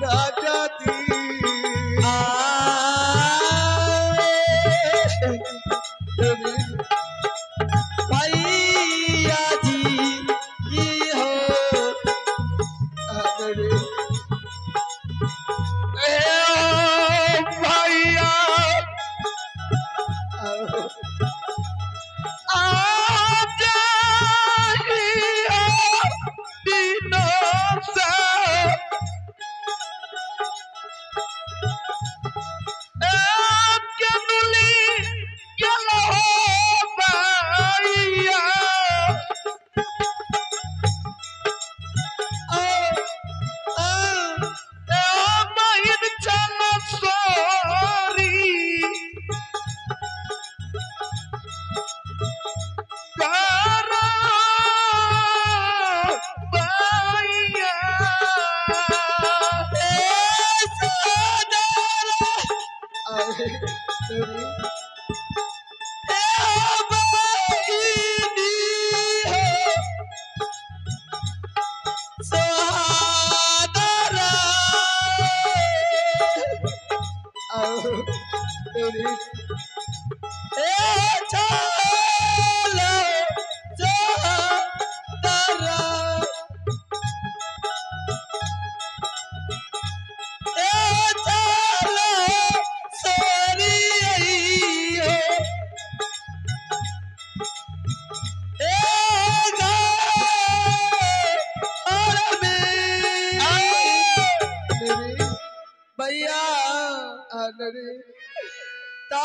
राजा दी भैया जी हो भैया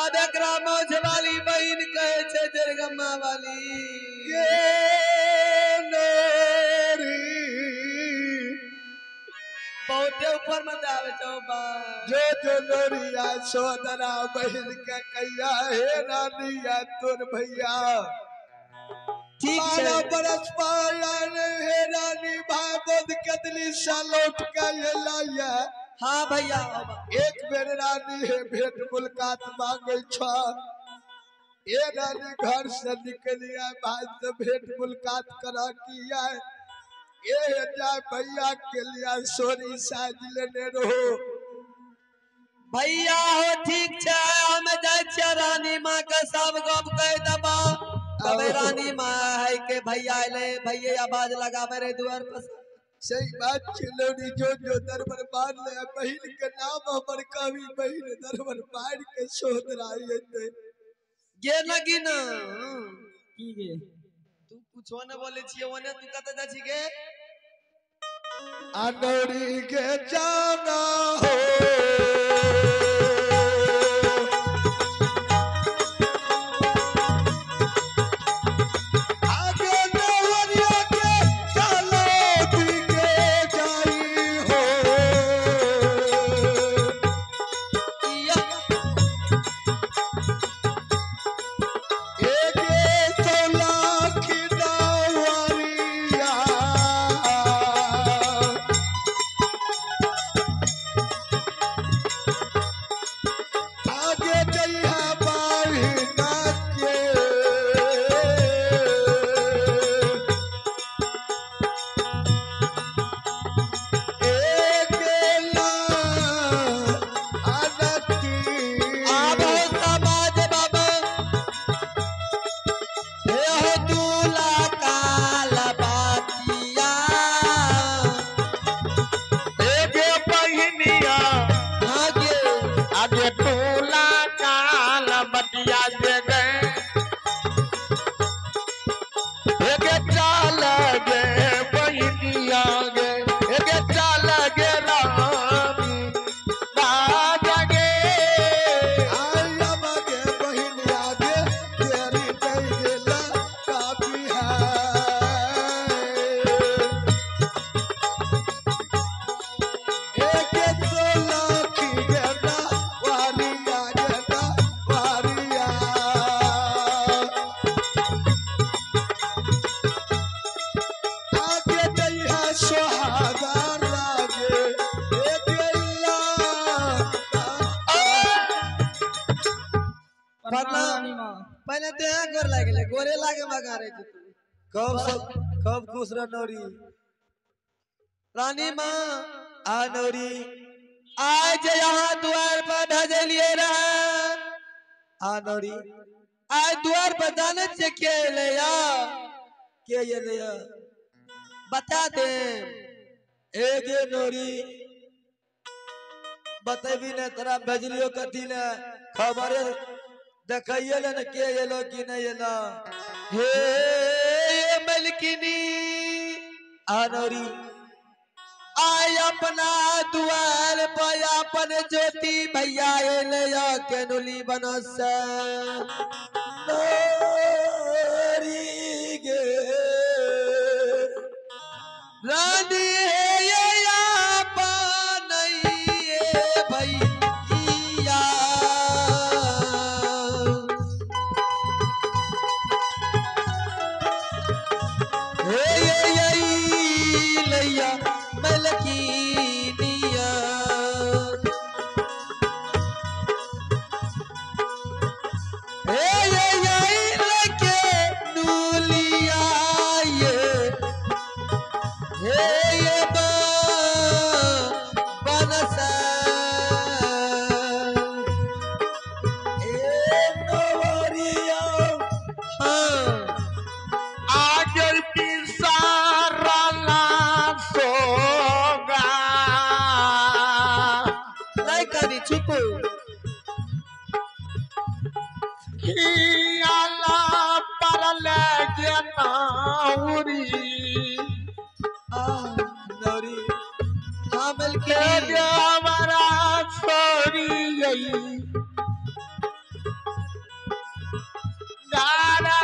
वाली बहन कहे छे जरगम्मा वाली ये नोरी बहुते ऊपर मत आवे छो बा जो जो नोरिया सोदरा बहन के कैया हे रानिया तोर भैया ठीक छे 12 बरस पायल हे रानी भाई बोध कदली सा लौट के लाया। हाँ भैया एक बेर रानी है भेंट मुलाकात मांगे छ ये रानी घर से निकलिया भाई से भेंट मुलाकात करा किया ये जाए भैया के लिए सोरी साज लेने रहो भैया हो ठीक छे हम जाय छियै रानी माँ के सब गप कह दबा तबे रानी माँ है के भैया अइले भैया आवाज लगावे रे दुआर पर। सही बात छे जो जो दरबार मार ले बहिन के नाम हमर कवि बहिन दरबार मार के सोदरा एते गे न गिन की गे तू कुछो न बोले छियै ओने तू कत जा छी गे अनौरी के जाना हो पहले तो यहाँ गोर लागे गोरे लागे मगा रहे तू कब सब कब खुश रह नौरी। रानी माँ आ नौरी आज यहाँ द्वार पर भेजलिए रहे। आ नौरी आज द्वार पर जाने छियै के एलै या के एलै या बता दे। ए गे नौरी बतेबी ने तोरा भेजलियो कथी ने खबरे देखैये ले ने के एलो की नहीं एलो। हे मलकिनी आ नौरी आय अपना द्वार पर अपन ज्योति भैया एलै या केनुली बनस। नौरी गे रानी हे अपन भैया हे लैया मलकिनिया हे लके नूलिया ये हे ये बनस। ए नवरिया हाँ आगर पिसारला सोगा नहीं करी चुप हियाला परल के नाउरी नौरी हाँ मलकिनी हमारा छोरी गारा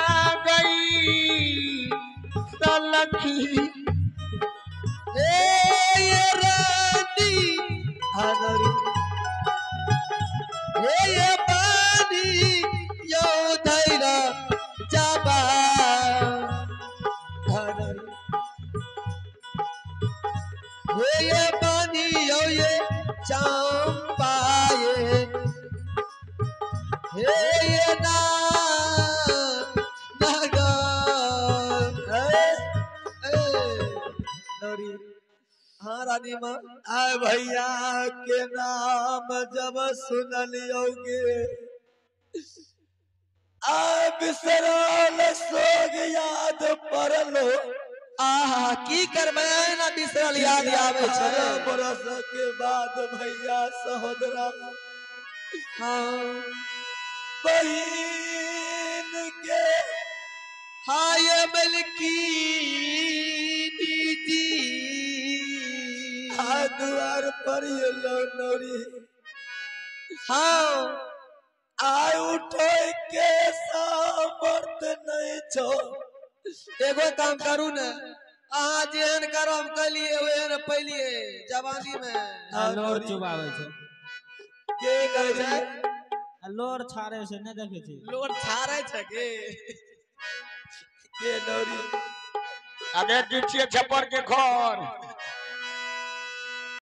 गई तलखी। ए ये रानी आ नौरी हे ये पानी यो धैरा जाबा। आ नौरी हे ये पानी यो ये चंपाए हे ये ना नगर। ए नौरी हाँ रानी माँ आय भैया के नाम जब सुनलियोगे आय बिसरल सोग याद पड़लो। आहा की करबै ना बिसरल याद आवे छै। 18 बरस के बाद भैया सहोदरा हाँ बहिन के हाय मलकिनी जी आ द्वार पर एलो नौरी। हाँ आय उठे के सामर्थ नहीं छो। एगो काम करू ने अहाँ जेहन करम कलिए ओहन पैलिए जवानी में। लोर चुबाबै छै के करै छै लोर छाड़े छै नहीं देखे छी लोर छाड़े छै के के नौरी अरे दिछिए छप्पर के घर।